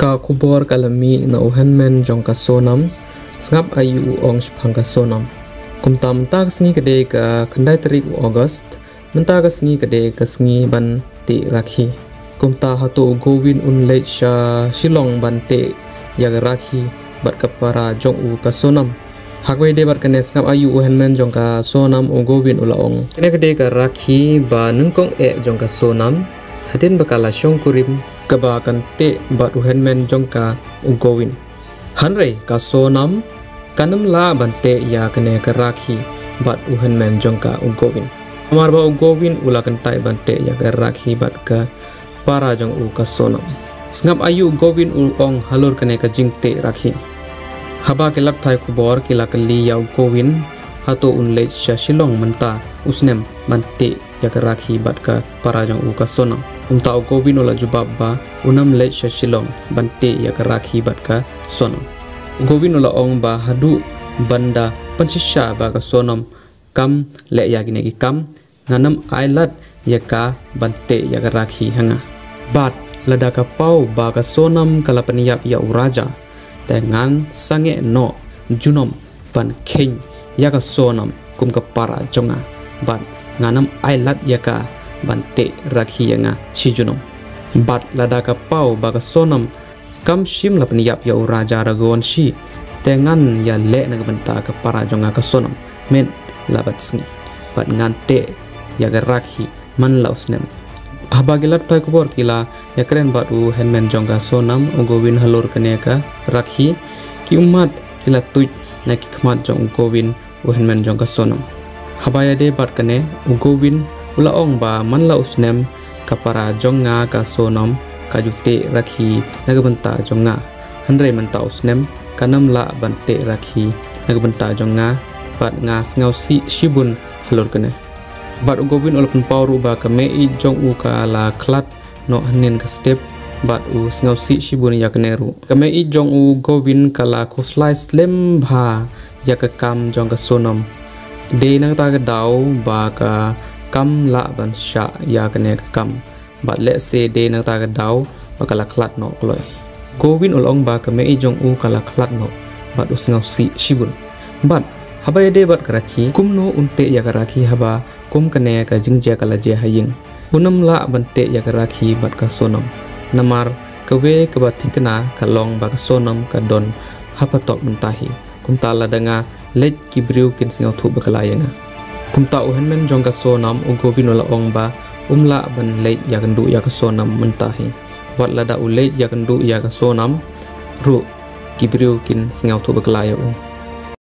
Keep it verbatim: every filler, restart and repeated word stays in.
Ka khubor ka la mih na u hynmen jong ka Sonam. Sngap aïu u ong shaphang ka Sonam. Kumta mynta ka sngi ka dei ka khyndai tarik u August. Mynta ka sngi ka dei ka sngi ban teh rakhi. Kumta hato u Govin un leit sha Shillong ban teh ïa ka rakhi bad ka para jong u ka Sonam? Ha kaba ïadei bad kane, sngap aïu u hynmen jong ka Sonam u Govin u la ong. Kane ka dei ka rakhi ba nyngkong eh jong ka Sonam hadien ba ka la shongkurim, kaba kan teh bad u hynmen jong ka u Govin. Hynrei ka Sonam kan ym lah ban teh ïa kane ka rakhi bad u hynmen jong ka u Govin. Namar ba u Govin u la kyntait ban teh ïa ka rakhi bad ka para jong u ka Sonam. Sngap aïu u Govin u ong halor kane ka jingteh rakhi. Haba ki lad pathai khubor ki la kylli ïa u Govin hato un leit sha Shillong mynta u snem ban teh ïa ka rakhi bad ka para jong u ka Sonam. Kumta u Govin u la jubab ba un ym leit sha Shillong ban teh ïa ka rakhi bad ka Sonam. U Govin u la ong ba haduh ban da pynshisha ba ka Sonam kam leh ïa kine ki kam, ngan ym ailad ïa ka ban teh ïa ka rakhi ha nga. Bad lada ka paw ba ka Sonam ka la pynïap ïa u Raja, te ngan sangeh noh junom ban kheiñ ïa ka Sonam kum ka para jong nga. Bad ngan ym ailad ïa ka ban teh rakhi ïa nga shi junom. Bad lada ka paw ba ka Sonam kam shym la pynïap ïa u Raja Raghuvanshi, te ngan ïaleh na ka bynta ka para jong nga ka Sonam met la bad sngi. Bad ngan teh ïa ka rakhi man la u snem. Haba ki lad pathai khubor ki la ïakren bad u hynmen jong ka Sonam u Govin halor kane ka rakhi, ki ummat ki la tuid na ki khmat jong u Govin u hynmen jong ka Sonam. Haba ïadei bad kane, u Govin u la ong ba man la u snem ka para jong nga ka Sonam ka ju teh rakhi na ka bynta jong nga. Hynrei mynta u snem kan ym lah ban teh rakhi na ka bynta jong nga, bad nga sngewsih shibun halor kane. Bad u Govin u la pynpaw ruh ba ka mei-ïeit jong u ka la khlad noh hynnin ka step, bad u sngewsih shibun ïa kane ruh. Ka mei-ïeit jong u Govin ka la khuslai slem bha ïa ka kam jong ka Sonam. Dei nangta ka daw ba ka kam lah ban shah ïa kane ka kam. Bad lehse dei nangta ka daw ba ka la khlad noh kloi. Govin u la ong ba ka mei-ïeit jong u ka la khlad noh bad u sngewsih shibun. Bad haba ïadei bad ka rakhi, kumno un teh ïa ka rakhi haba kum kane ka jingjia ka la jia ha ïing? Un ym lah ban teh ïa ka rakhi bad ka Sonam. Namar kawei kaba thikna ka long ba ka Sonam ka don ha patok mynta hi. Kumta lada nga leit ki briew kin sngewthuh bakla ïa nga. Kumta u hynmen jong ka Sonam u Govin u la ong ba um lah ban leit ïakynduh ïa ka Sonam mynta hi. Wat lada u leit ïakynduh ïa ka Sonam ruh ki briew kin sngewthuh bakla ïa u.